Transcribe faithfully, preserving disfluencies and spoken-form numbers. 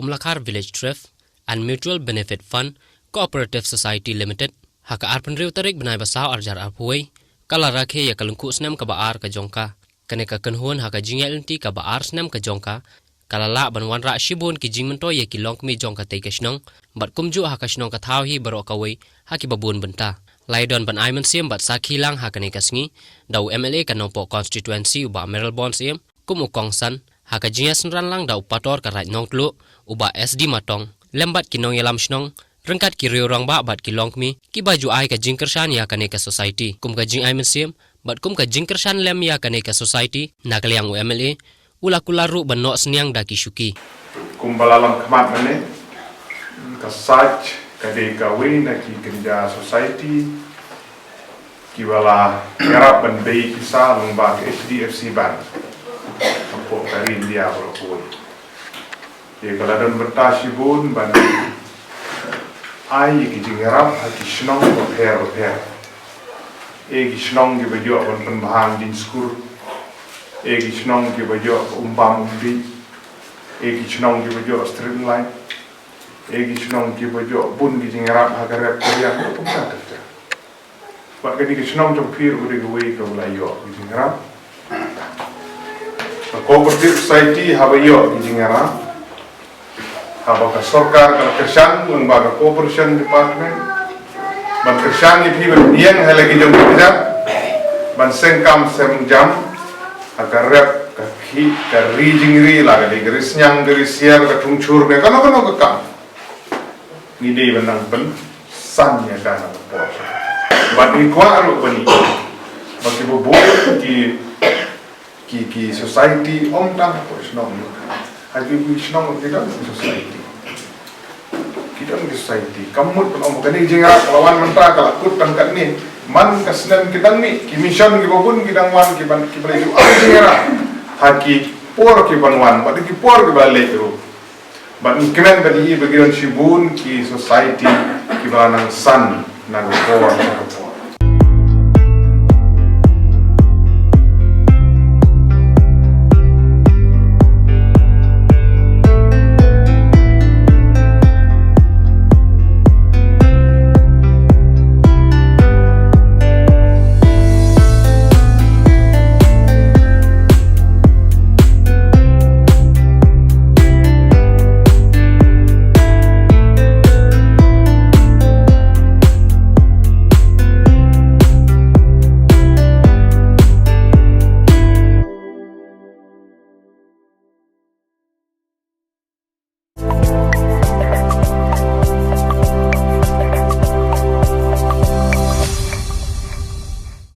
Umlakhar Village Thrift and Mutual Benefit Fund Cooperative Society Limited, ha ka arphew hynriew tarik bnai ba saw arjar arphew wei, ka la rakhe ïa ka lyngkhuh snem kaba ar ka jong ka. Kane ka kynhun ha ka jingïaid lynti kaba ar snem ka jong ka, ka la lah ban wanrah shibun ki jingmyntoi ïa ki longkmie jong katei ka shnong, bad kumjuh ha ka shnong ka thaw hi baroh kawei ha kiba bun bynta. La ïadon ban ai mynsiem bad sakhi lang ha kane ka sngi da u M L A ka Nongpoh Constituency u Bah Mayralborn Syiem, kum u kongsan, ha ka jingïasynran lang da u Pator ka Raid Nongtluh, u Bah S D Matong, lem bad ki nongïalam shnong, ryngkat ki riew rangbah bad ki longkmie, kiba ju ai ka jingkyrshan ïa kane ka society. Kum ka jingai mynsiem bad kum ka jingkyrshan lem ïa kane ka society na ka liang u M L A, u la kular ruh ban noh synñiang da ki shuki. Kumba la long khmat mynne, ka SACH ka dei kawei na ki kynja society kiba la ïarap ban bei pisa lyngba ka H D F C Bank hapoh ka ri India baroh kawei. Te ka la don bynta shibun ban ai ïa ki jingïarap ha ki shnong bapher bapher. E ki shnong kiba ïoh ban pynbha jingskul, e ki shnong kiba ïoh umbam umdih, e ki shnong kiba ïoh street light, e ki shnong kiba ïoh bun ki jingïarap ha ka rep ka riang, kumta ter ter. Bad kane ka shnong jong phi ruh ka dei kawei kaba la ïoh ki jingïarap. Ka cooperative society haba ïoh ki jingïarap, haba ka sorkar ka la kyrshan lyngba ka cooperation department ban kyrshan ïa phi ban ïeng ha la ki jong ki kjat, ban seng kam seng jam ha ka rep ka khih ka ri jingri, la ka dei ka ri synñiang, ka ri siar, ka thungchur, ne kano kano ka kam. Ngi dei ban nang pynsan ïa ka na ka por. Bad ngi kwah ruh ban ïa ba kiba bun ki, ki, ki society ym tang hapoh shnong. Ha kiwei ki shnong ki don ki society. Ki don ki society. Kam mut ban ong kane ka jingïarap ka la wan mynta ka la kut tang katne. Man ka snem ki dang mih, ki mission kiba bun ki dang wan, ki ban, kiba la ju ai jingïarap ha ki por ki ban wan bad ki por kiba la leit ruh. Bad ngi kmen bad ngi i ba ki don shibun ki society kiba nang san na ka por.